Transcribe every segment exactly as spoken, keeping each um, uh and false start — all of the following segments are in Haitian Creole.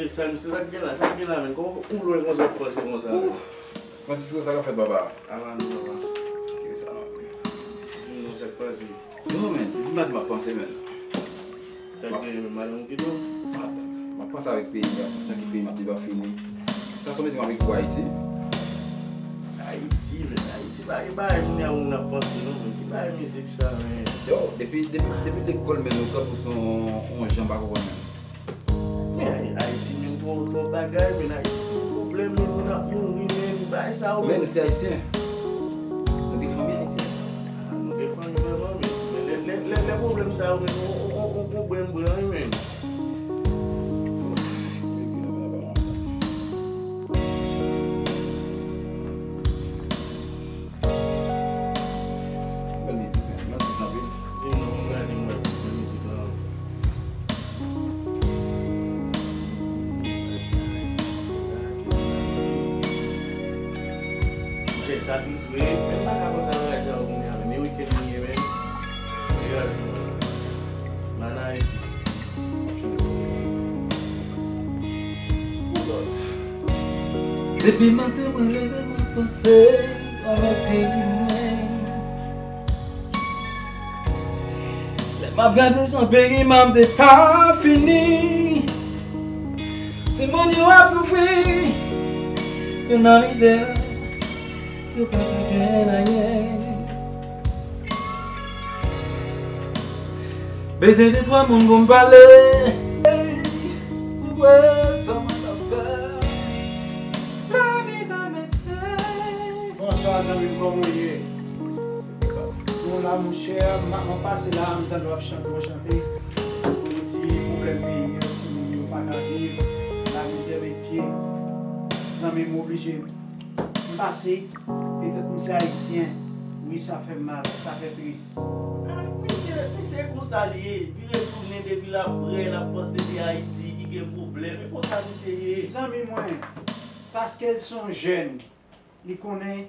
Sa, se sa k gen la, sa k gen la, men. Kòman ou lwen konsa w panse konsa? Francisco, sa k ap fèt, papa? Ala nou, papa. Kite sa non. Di m non, sa k pase? Yo, men, depi maten m ap panse, men. Sa k gen, men, madanm ou kite w? Madanm. M ap panse avèk peyi a, sonje ki peyi m ap depa fini. Sa se yon mizik m ap ekri pou Ayiti. Ayiti, men, Ayiti pa gen bagay kounye a moun ap panse non, men. Ki bagay mizik sa, men? Yo, depi, depi, depi lekòl, men, nou tankou se yon, yon jan pa konprann, men. Men Ayiti menm twò, twò bagay, men Ayiti gen pwoblèm, men moun ap mouri, men bagay sa yo, men. Men nou se Ayisyen. Nou gen fanmi Ayiti. Ah, nou gen fanmi vrèman, men, men lè, lè, lè, lè pwoblèm sa yo, men, on, on, on, on brenn bren, wi, men. Bèl mizik, men. Mèsi anpil. Di m non, mwen gade, mwen gade mizik lan. Monchè, sa tris vre. Men m pa ka panse a bagay sa yo kounye a, men. Men weekend li ye, men. Degaj mwen. M ann Ayiti. Pou lòt. Depi maten mwen leve, mwen panse avèk peyi mwen. Lè m ap gade jan peyi m ap depafini, timoun yo ap soufri, yo nan mizè, yo pa ka gen anyen. Bezwen de twa moun pou m pale. Ou wè sa mwen ap fè. Lamizè mete. Bonswa, zanmi m, kòman w ye? Bon, la, monchè, m, mwen pase la, m tande w ap chante, w chante. Ou di pwoblèm peyi a, timoun yo pa ka viv, lamizè met pye. Zanmi m oblije. M pase, petèt m se ayisyen. Wi, sa fè m mal, sa fè tris. Ah, misye, misye konsa l ye. Vire tounen depi l ap prè, l ap panse de Ayiti ki gen pwoblèm. E konsa misye ye. Zanmi mwen, paske l se yon jèn, li konnen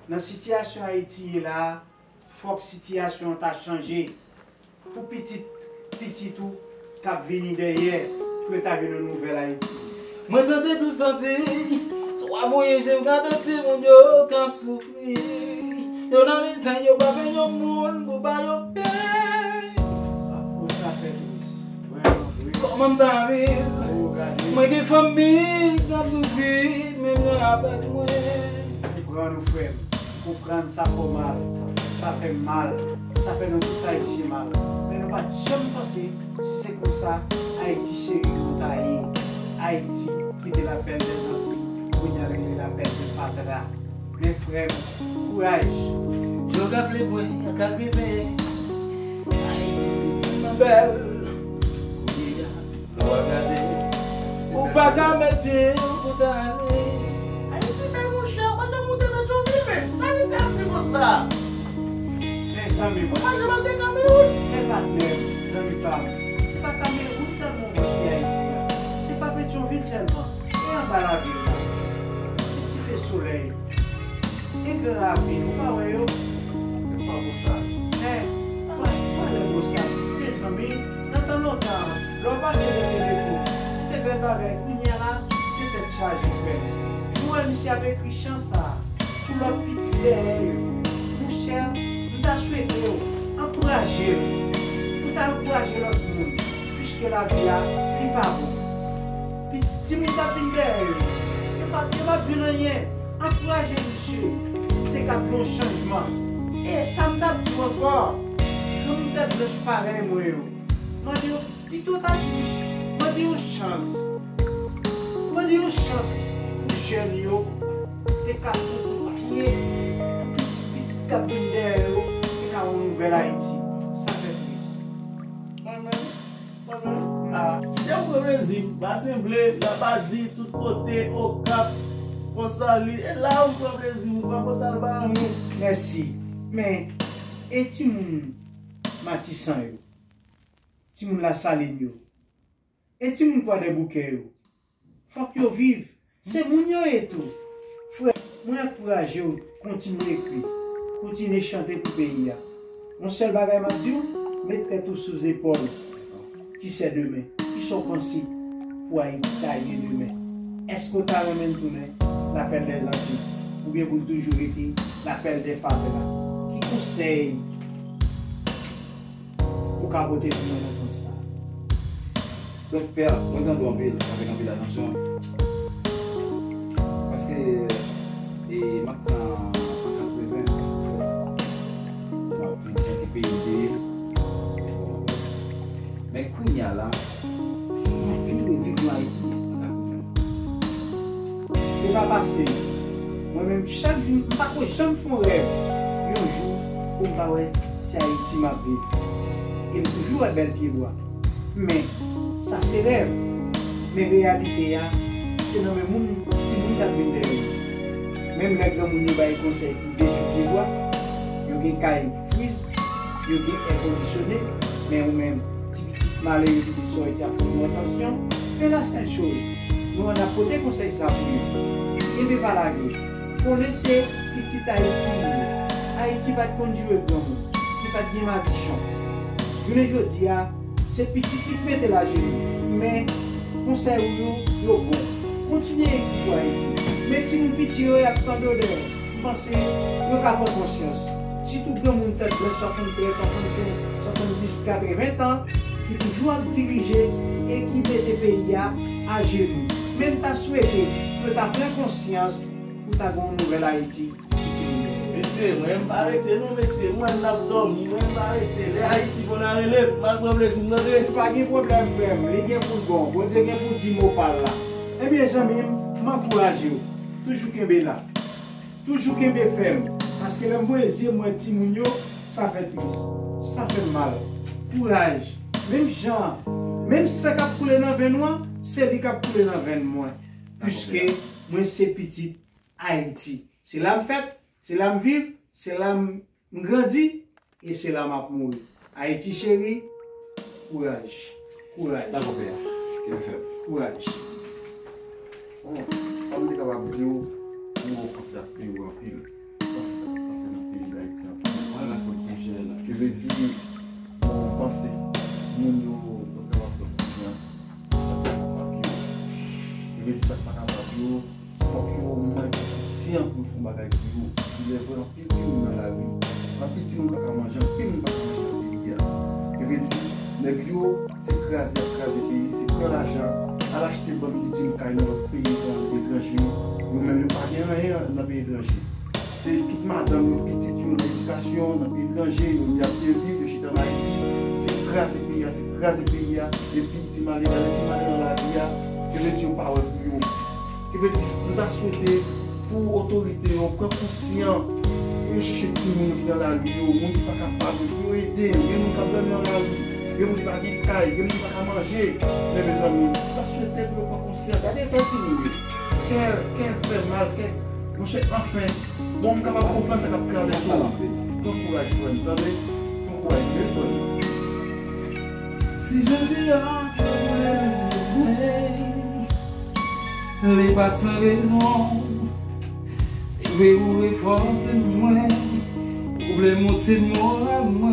nan sitiyasyon Ayiti ye la a, fòk sitiyasyon an ta chanje. Pou pitit, pitit ou k ap vini dèyè, pou yo ta jwenn yon nouvèl Ayiti. Mwen tande tou santi, sou a voye je m gade timoun yo k ap soufri. Yo nan mizè, yo pa gen yon moun pou ba yo pye. Sa, oh, sa fè tris. Vrèman vre. Kòman m ta viv? Oh, gade. Mwen gen fanmi k ap soufri, menm jan avèk mwen. Konprann ou, frè m. Konprann sa fè w mal, sa fè m mal, sa fè nou tout Ayisyen mal. Men nou pa t janm panse si se konsa Ayiti cheri nou ta ye. Ayiti ki te la belle des Antilles, kounye a l rele la belle de fatra. Men frè m, kouraj. Yo raple mwen an katreven, Ayiti te tèlman bèl. Kounye a, lè w ap gade, ou pa ka met pye w pou ta ale. Ayiti bèl, monchè, pandan w te Petyonvil, men sa misye ap di konsa? Men zanmi m. Ou pa janm al de Kamewoun? Men patnè m, zanmi pa m, se pa Kamewoun sèlman mwen ki Ayiti a. Se pa Petyonvil sèlman. E anba lavil la. E Site Solèy. E gran ravin, ou pa wè yo? Yo pa Bosal. Hè, pa, pa lè Bosal. Mezanmi, nan tan lontan an, lè w pase lè te depo, se te bèl bagay. Kounye a la, se tèt chaje, frè m. Jan w wè misye ap ekri chan sa a pou lòt pitit dèyè yo. Monchè, m ta swete w ankouraje l, pou w ta ankouraje lòt moun, piske lavi a, li pa bon. Pitit timoun k ap vin dèyè yo, yo p ap, yo p ap jwenn anyen. Ankouraje misye, li te ka gen yon chanjman. E sa m t ap di w ankò, yon moun tèt blanch parèy mwen yo, mande yo, pito w ta di misye, mande yon chans. Mande yon chans pou jèn yo te ka fè yon kout pye, pou pitit pitit k ap vin dèyè yo te ka wè yon nouvèl Ayiti. Sa fè tris. Mwen menm, Mwen menm, ah, kite m pran plezi m. Basen Ble, Labadi, tout kote, Okap, konsa li. E la m pran plezi m, m pa konsa l pa anyen. Mèsi. Men, e timoun Matisan yo? Timoun Lasalin yo? E timoun Kwadèboukè yo? Fòk yo viv. Se moun yo ye tou. Frè, mwen ankouraje w kontinye ekri, kontinye chante pou peyi a. Yon sèl bagay m ap di w, met tèt ou sou zepòl. Kisa demen? Kisa w panse? pou Ayiti ta ye demen? Èske w ta renmen l tounen Lapèl dè Zanti, oubyen pou l toujou rete Lapèl dè Fatra? Ki konsèy ou ka pote pou mwen nan sans sa? Donk, pè, mwen tande w anpil, avèk anpil atansyon. Paske, e, m ap nan an katreven, anfèt, m ap vin tcheke peyi m te ye. Men kounye a la, m ap vin reviv yon Ayiti an katreven. Se pa pase m. Mwen menm, chak jou, m pa ko janm fè yon rèv yon jou pou m pa wè se Ayiti m ap viv. E m toujou wè bèl pyebwa. Men, sa se rèv. Men reyalite a, se nan men moun, timoun k ap vin dèyè yo. Menm lè granmoun yo bay konsèy pou detwi pyebwa, yo gen kay friz, yo gen èkondisyone, men ou menm, ti pitit malere, pitit sòti ap pran yon atansyon. Men la sèl choz, nou ann ap pote konsèy sa pou yo. Kenbe pa lage. Konnen se pitit Ayiti nou ye. Ayiti pa t konn jwe granmoun. Li pa t gen madichon. Jounen jodi a, se pitit li k mete l ajenou. Men, konsèy ou yo, yo bon. Kontinye ekri pou Ayiti. Men timoun piti yo, y ap tande w dèyè. M panse yo ka pran konsyans. Sitou granmoun tèt blanch swasanntrèz, swasannkenz, swasanndizuit, katreven tan, ki toujou ap dirije e ki mete peyi a ajenou. Men m ta swete pou yo ta pran konsyans pou ta gen yon nouvèl Ayiti pou timoun yo. Mesye, mwen m pa rete non, mesye, mwen n ap dòmi, mwen m pa rete. Lè Ayiti bon a rele m, m ap pran plezi m, tande. Pa gen pwoblèm, frè m, li gen pou l bon. Bondye gen pou l di mo pa l la. Ebyen, zanmi m, m ankouraje w. Toujou kenbe la. Toujou kenbe fèm. Paske lè m voye zye m wè timoun yo, sa fè tris. Sa fè m mal. Kouraj. Menm jan, menm san k ap koule nan venn ou an, se li k ap koule nan venn mwen. Piske mwen se pitit Ayiti. Se la m fèt, se la m viv, se la m grandi, e se la m ap mouri. Ayiti cheri, kouraj. Kouraj. Dakò, pè. Kenbe fèm. Kouraj. Bon, sa m te kapab di w, pou w panse ak peyi w anpil. Panse sa k ap pase nan peyi Dayiti anpil. Mwen la sot sonje la. Ki vle di, bon, panse, moun yo, yo kapab pran konsyan de sa k pa kapab yo. Ki vle di sa k pa kapab yo, fòk yo mwen pran konsyan pou yo fè yon bagay pou yo. Lè vre, anpil timoun nan lari, anpil timoun pa ka manje, anpil moun pa ka manje nan peyi a. Ki vle di, nèg yo, se kraze y ap kraze peyi, se pran lajan, al achte bann bidjim kay nan lòt peyi etranje, yo menm yo pa gen anyen nan peyi etranje. Se tout madanm yo, pitit yo nan edikasyon, nan peyi etranje, yo y ap byen viv, yo chita an Ayiti, se kraze peyi a, se kraze peyi a, epi ti malere, ti malere nan lari a, ki vle di yo pa wè pou yo. Ki vle di, m ta swete pou otorite yo pran konsyan, pou yo chèche timoun yo ki nan lari yo, moun ki pa kapab yo, pou yo ede yo. Gen moun k ap dòmi nan lari, gen moun ki pa gen kay, gen moun ki pa ka manje. Men mezanmi, m ta swete pou yo pran konsyan. Gade eta timoun yo. Kè, kè fè mal, kè, monchè, anfen. Bon, m kapab konprann sa k ap travèse w. Pran kouraj, frè m, tande? Pran kouraj, wi, frè m. Si jodi a, ou leve nan zye mwen, li pa san rezon. Se vre ou refòse mwen, ou vle monte moral mwen.